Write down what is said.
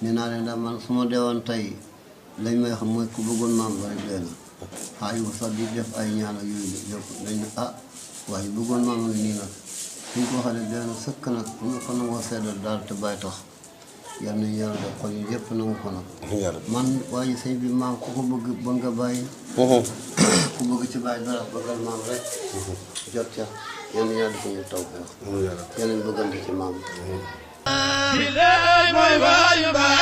nee naa leen daal man su ma deewoon tey lañ may xam mooy ku bëggoon maam ba rek dee na xaayu sax di def ay ñaan ak yooyu yëpp dañ ne waaye bëggoon maam ngi nii nag suñ ko waxee dee na sëkk nag bu ñu ko nangoo seddal daal te bàyyi tax yal nañu yàlla def xol yi yëpp nangu ko nag man waaye sëñ bi maam ku ko bëgg ba nga bàyyi ku bëgg ci bàyyi dara bëggal maam rek jot ca yal na yàlla defal ñu taw bi yal nañu bëggante ci maam billaay mooy waayu baay